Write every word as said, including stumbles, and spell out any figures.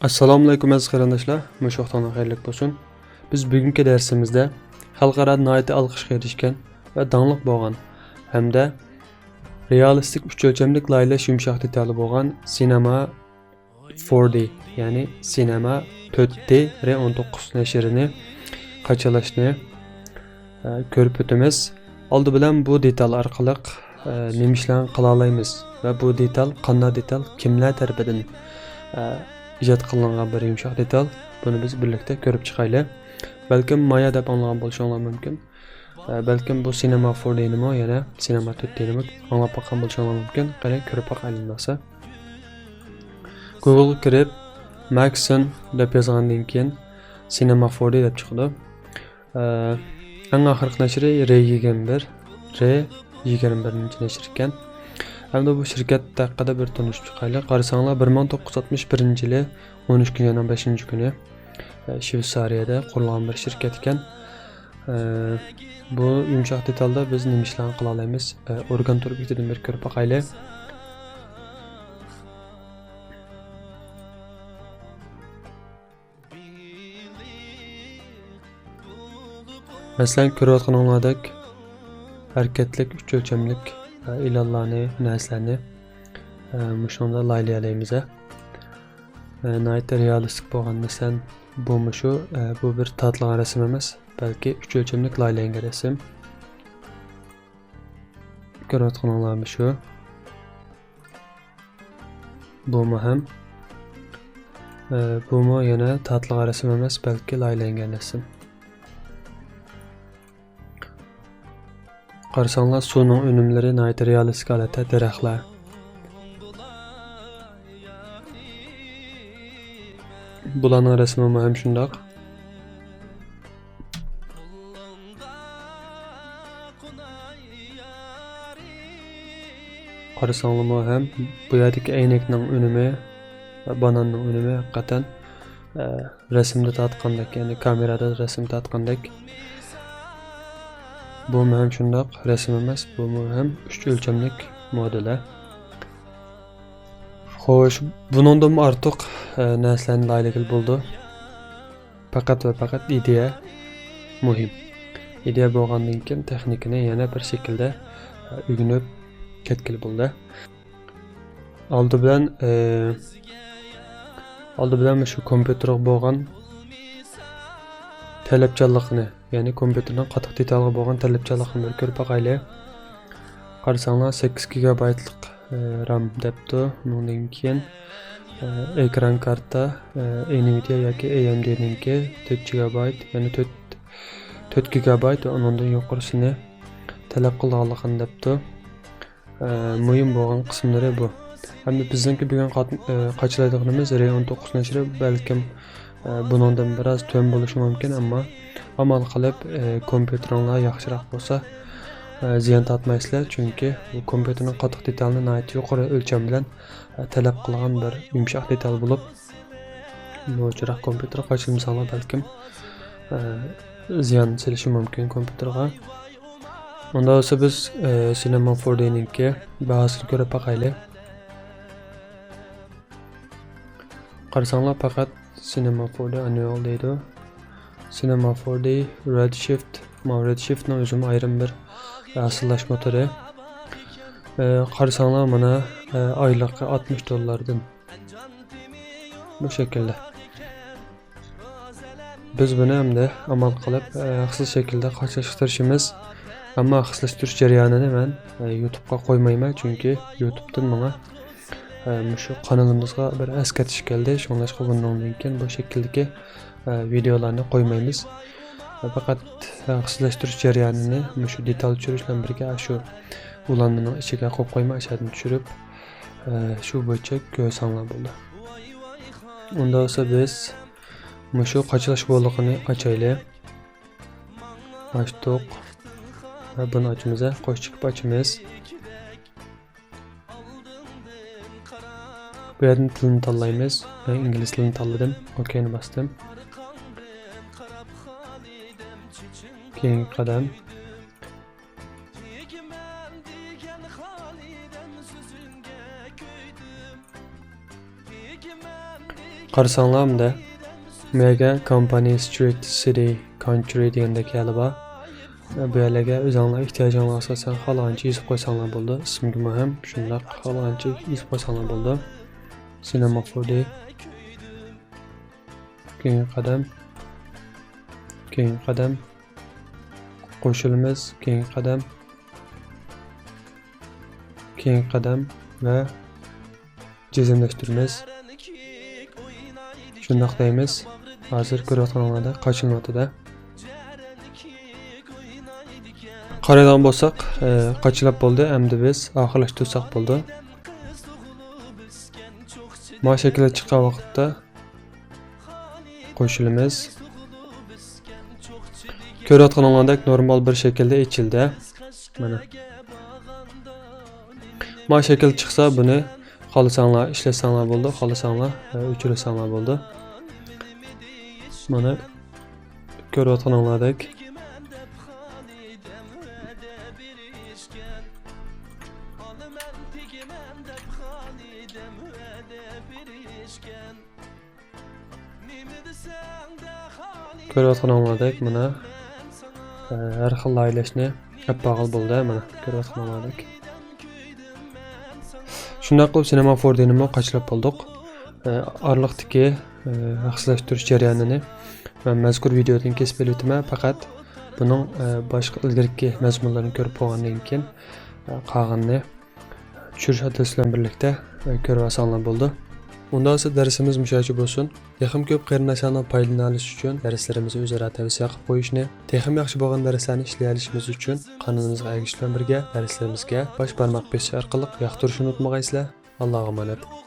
ئەسسالامۇئەلەيكۇم ئەزىز قېرىنداشلار، مۇشۇ ۋاقتىڭلار خەيرلىك بولسۇن. بىز بۈگۈنكى دەرسىمىزدە خەلقئارادا ناھايىتى ئالقىشقا ئېرىشكەن ۋە داڭلىق بولغان ھەمدە رېئالىستىك ئۈچ ئۆلچەملىك لايىھەلەش يۇمشاق دېتالى بولغان سىنېما فور دى، يەنى سىنېما تۆت دى رې ئون توققۇز نەشرىنى قاچىلاشنى، ئە، كۆرۈپ ئۆتىمىز. ئالدى بىلەن بۇ دېتال ئارقىلىق، ئە، نېمە ئىشلارنى قىلالايمىز ۋە بۇ دېتال قانداق دېتال، كىملەر تەرىپىدىن، ئە، ئىجاد قىلىنغان بىر يۇمشاق دېتال، بۇنى بىز بىرلىكتە كۆرۈپ چىقايلى. بەلكىم مايا دەپ ئاڭلىغان بولۇشۇڭلار مۇمكىن. ئە، بەلكىم بۇ سىنېما فور دىنىمۇ، يەنە سىنېما تۆت دىنىمۇ ئاڭلاپ باققان بولۇشۇڭلار مۇمكىن. قېنى، كۆرۈپ باقايلى ئۇنداقسا. گۇگلغا كىرىپ، ماكسون دەپ يازغاندىن كېيىن، سىنېما فور دى دەپ چىقىدۇ. ئە، ئەڭ ئاخىرقى نەشرى رې يىگىرمە بىر، رې يىگىرمە بىرىنچى نەشر ئىكەن. ئەمدى بۇ شىركەت ھەققىدە بىر تونۇشۇپ چىقايلى. قارىساڭلار، بىر مىڭ توققۇز يۈز ئاتمىش بىرىنچى يىلى ئون ئۈچىنچى ئاينىڭ بەشىنچى كۈنى، ئە، شۋېتسارىيەدە قۇرۇلغان بىر شىركەت ئىكەن. ئە، بۇ يۇمشاق دېتالدا بىز نېمە ئىشلارنى قىلالايمىز؟ ئە، ئورگان تور بېكىتىدىن بىر كۆرۈپ باقايلى. مەسىلەن، كۆرۈۋاتقىنىڭلاردەك ھەرىكەتلىك ئۈچ ئۆلچەملىك، ئە، ئېلانلارنى، نەرسىلەرنى، ئە، مۇشۇنىڭدا لايىھەلەيمىز، ئە. ئە، ناھايىتى رېئالىستىك بولغان، مەسىلەن، بۇ مۇشۇ، ئە، بۇ بىر تارتىلغان رەسىم ئەمەس، بەلكى ئۈچ ئۆلچەملىك لايىھەلەنگەن رەسىم. كۆرۈۋاتقىنىڭلار مۇشۇ. بۇمۇ ھەم، ئە، بۇمۇ يەنە تارتىلغان رەسىم ئەمەس، بەلكى لايىھەلەنگەن رەسىم. قارىساڭلار، سۇنىڭ ئۈنۈملىرى ناھايىتى رېئالىستىك ھالەتتە، دەرەخلەر. بۇلارنىڭ رەسىمىمۇ ھەم شۇنداق. قارىساڭلارمۇ ھەم بۇ يەردىكى ئەينەكنىڭ ئۈنۈمى ۋە باناننىڭ ئۈنۈمى ھەقىقەتەن، ئە، رەسىمدە تارتقاندەك، يەنى كامېرادا رەسىم تارتقاندەك. بۇمۇ ھەم شۇنداق رەسىم ئەمەس، بۇمۇ ھەم ئۈچ ئۆلچەملىك مودېل. خوش، بۇنىڭدىنمۇ ئارتۇق، ئە، نەرسىلەرنى لايىھەلىگىلى بولىدۇ. پەقەت ۋە پەقەت ئىدىيە مۇھىم. ئىدىيە بولغاندىن كېيىن تېخنىكىنى يەنە بىر شەكىلدە، ئە، ئۆگىنىپ كەتكىلى بولىدۇ. ئالدى بىلەن، ئى، ئالدى بىلەن مۇشۇ كومپيۇتېرغا بولغان تەلەپچانلىقىنى، يەنى كومپيۇتېرنىڭ قاتتىق دېتالغا بولغان تەلەپچانلىقىنى بىر كۆرۈپ باقايلى. قارىساڭلار، سەككىز گىگابايتلىق، ئى، رام دەپتۇ. ئۇنىڭدىن كېيىن، ئى، ئېكران كارتا، ئى، ئېنۋىدىيا ياكى ئېي ئېم دىنىڭكى تۆت گىگابايت، يەنى تۆت، تۆت گىگابايت ۋە ئۇنىڭدىن يۇقىرىسىنى تەلەپ قىلىدىغانلىقىنى دەپتۇ. ئە، مۇھىم بولغان قىسىملىرى بۇ. ھەمدە بىزنىڭكى بۈگۈن قات-، ئە، قاچىلايدىغىنىمىز رې ئون توققۇز نەشرى، بەلكىم، ئە، بۇنىڭدىن بىراز تۆۋەن بولۇشى مۇمكىن، ئەمما ئامال قىلىپ، ئە، كومپيۇتېرىڭلار ياخشىراق بولسا، ئە، زىيان تارتمايسىلەر، چۈنكى بۇ كومپيۇتېرنىڭ قاتتىق دېتالىنى ناھايىتى يۇقىرى ئۆلچەم بىلەن، ئە، تەلەپ قىلغان بىر يۇمشاق دېتال بولۇپ، نوچىراق كومپيۇتېر قاچىلىمىساڭلار بەلكىم، ئە، زىيان سېلىشى مۇمكىن كومپيۇتېرغا. ئۇنداق بولسا بىز، ئە، سىنېما فور دىنىڭكى باھاسىنى كۆرۈپ باقايلى. قارىساڭلار پەقەت سىنېما فور دى ئاننۇئال دەيدۇ. سىنېما فور دى رېدشىفت، ماۋۇ رېدشىفتنىڭ ئۆزىمۇ ئايرىم بىر ھاسىللاش موتورى. ئە، قارىساڭلار مانا، ئە، ئايلىقى ئاتمىش دوللاردىن. بۇ شەكىلدە. بىز بۇنى ئەمدى ئامال قىلىپ، ئە، ھەقسىز شەكىلدە قاچىلاشتۇرۇشىمىز. ئەمما ھەقسىزلەشتۈرۈش جەريانىنى مەن، ئە، يۇتۇبقا قويمايمەن، چۈنكى يۇتۇبتىن ماڭا، ئە، مۇشۇ قانىلىمىزغا بىر ئەسكەرتىش كەلدى. شۇڭلاشقا بۇنىڭدىن كېيىن بۇ شەكىلدىكى، ئە، ۋىدېئولارنى قويمايمىز. ئە، پەقەت ھەقسىزلەشتۈرۈش جەريانىنى مۇشۇ دېتال چۈشۈرۈش بىلەن بىرگە شۇ ئۇلانمىنىڭ ئىچىگە قويۇپ قويماي، ئاشۇ يەردىن چۈشۈرۈپ، ئە، شۇ بويىچە كۆرسەڭلار بولدى. ئۇنداق بولسا بىز مۇشۇ قاچىلاش بولىقىنى ئاچايلى. ئاچتۇق. ۋە بۇنى ئاچىمىز، قوش چېكىپ ئاچىمىز. بۇ يەردىن تىلنى تاللايمىز. مەن ئىنگلىز تىلىنى تاللىدىم. ئوكەينى باستىم. كېيىنكى قەدەم. قارىساڭلار مۇنداق، مەگە كامپانى سترىت سىتى كانترى دېگەندەك يەرلەر بار. بۇ يەرلەرگە ئۆزۈڭلار ئېھتىياجىڭلارغا ئاساسەن خالىغانچە يېزىپ قويساڭلار بولىدۇ. ئىسىمگىمۇ ھەم شۇنداق خالىغانچە يېزىپ قويساڭلار بولىدۇ. سىنېما فور دى. كېيىنكى قەدەم. كېيىنكى قەدەم. قوشۇلىمىز. كېيىنكى قەدەم. كېيىنكى قەدەم ۋە جەزملەشتۈرىمىز. شۇنداق دەيمىز. ھازىر كۆرۈۋاتقىنىڭلاردەك قاچىلىنىۋاتىدۇ. قارايدىغان بولساق، ئە، قاچىلاپ بولدى. ئەمدى بىز ئاخىرلاشتۇرساق بولىدۇ. ما شەكىلدە چىققان ۋاقىتتا قوشۇلىمىز. كۆرۈۋاتقىنىڭلاردەك نورمال بىر شەكىلدە ئېچىلدى. مانا. ما شەكىل چىقسا بۇنى خالىساڭلار ئىشلەتسەڭلار بولىدۇ، خالىساڭلار، ئە، ئۆچۈرسەڭلار بولىدۇ. مانا كۆرۈۋاتقىنىڭلاردەك. كۆرۈۋاتقىنىڭلاردەك مانا، ئە، ھەر خىل لايىھەلەشنى ئېلىپ بارغىلى بولىدۇ، مانا، كۆرۈۋاتقىنىڭلاردەك. شۇنداق قىلىپ سىنېما فور دىنىمۇ قاچىلاپ بولدۇق. ئە، ئارىلىقتىكى، ئە، ھەقسىزلەشتۈرۈش جەريانىنى مەن مەزكۇر ۋىدېودىن كېسىپ ئېلىۋېتىمەن، پەقەت بۇنىڭ، ئە، باشقا ئىلگىرىكى مەزمۇنلىرىنى كۆرۈپ بولغاندىن كېيىن، ئە، قالغىنىنى چۈشۈرۈش ئادرېسى بىلەن بىرلىكتە، ئە، كۆرۈۋالساڭلار بولىدۇ. ئۇنداق بولسا دەرسىمىز مۇشۇ يەرگىچە بولسۇن. تېخىمۇ كۆپ قېرىنداشلارنىڭ پايدىلىنالىشى ئۈچۈن دەرسلىرىمىزنى ئۆزئارا تەۋسىيە قىلىپ قويۇشنى، تېخىمۇ ياخشى بولغان دەرسلەرنى ئىشلىيەلىشىمىز ئۈچۈن قانىلىمىزغا ئەگىشىش بىلەن بىرگە دەرسلىرىمىزگە باش بارماق بېسىش ئارقىلىق ياقتۇرۇشنى ئۇنتۇمىغايسىلەر. ئاللاغا ئامانەت.